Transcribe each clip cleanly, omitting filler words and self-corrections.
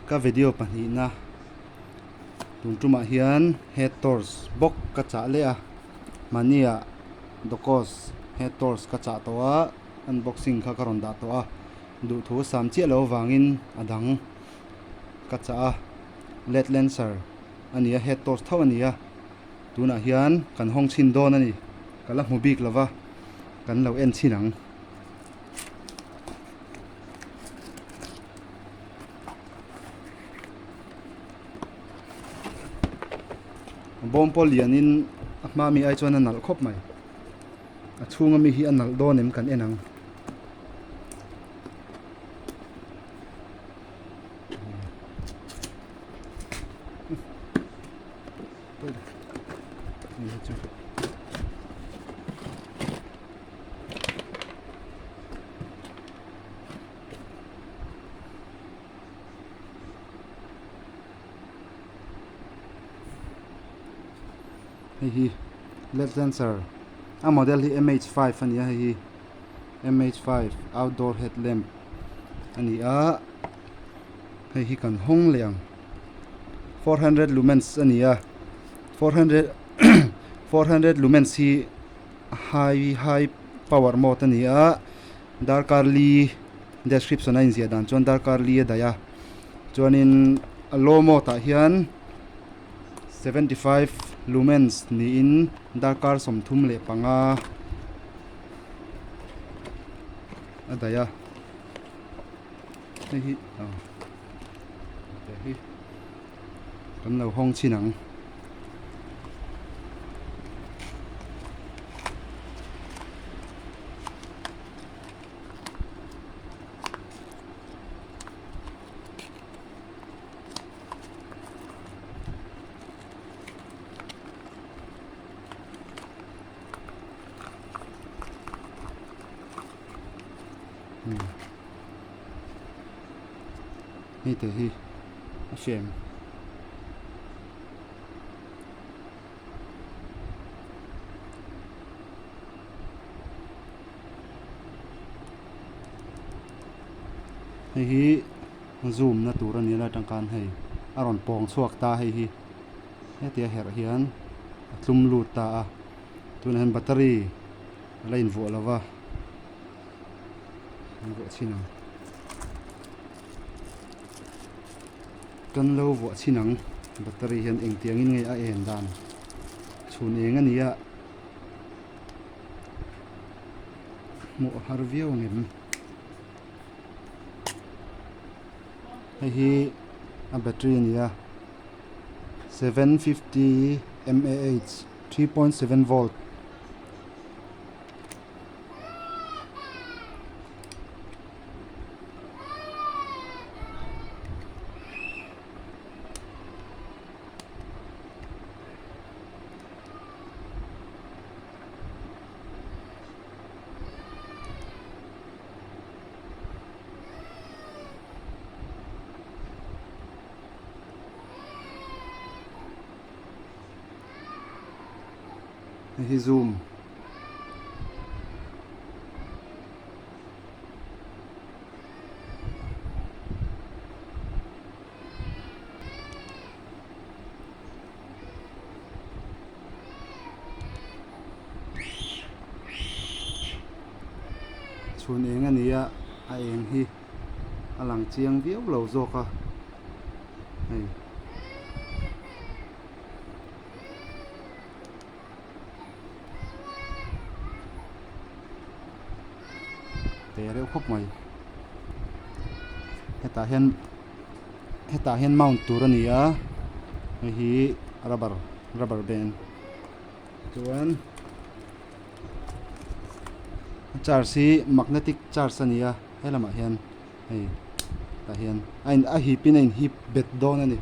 Ka video pahnihna tun tumah hian head torch bawk ka chah leh a, mahnia Docos head torch ka chah tawh a, unboxing kha ka rawn dah tawh a, duhthu sam chiah lo avangin a dang ka chah a, led lancer a ni a, head torch tho a ni a, tunah hian kan hawng chhin dawn a ni, ka la hmu bik lova kan lo en chhin ang. Bawm pawh lianin a hma mi ai chuan a nalh khawp mai a chhunga mi hi a nalh dawn em kan en ang. Hei hi led sensor a model hi MH5 a ni a hei hi MH5 outdoor head lamp a ni a hei hi kan hawng leh ang 400 lumens a ni a 400 400 lumens hi high high power mode a ni a darkar li description a inziah dan chuan darkar li a daih a chuanin a low mode ah hian 75 lumens niin darkar 35 a daih a hei hi ah hei hi kan lo hawng chhin ang. Hei te hi a hriat em. Hei hi zoom na tur a ni a atang khan hei a rawn pawng chhuak ta hei hi hetia herh hian a tlum lut ta a tunah hian battery a la invuah lo va an vuah chhin ang kan lo vuah chhin ang battery hian engtiangin nge a en dan chhun eng a ni a. Hmuh a har viau ang em? Hei hi a battery a ni a 750 mAh 3.7 volt Hei hi zoom Chhun eng a ni a, a eng hi a lang chiang viau lo zawk a hei. Te reuh khawp mai hetah hian hetah hian mount tur a ni a hei hi rubber rubber band chuan a charge hi magnetic charge a ni a he lamah hian hei tah hian a in a hip in a inhip bet dawn a ni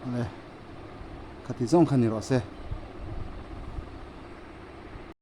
awle khati zawng kha ni rawh se.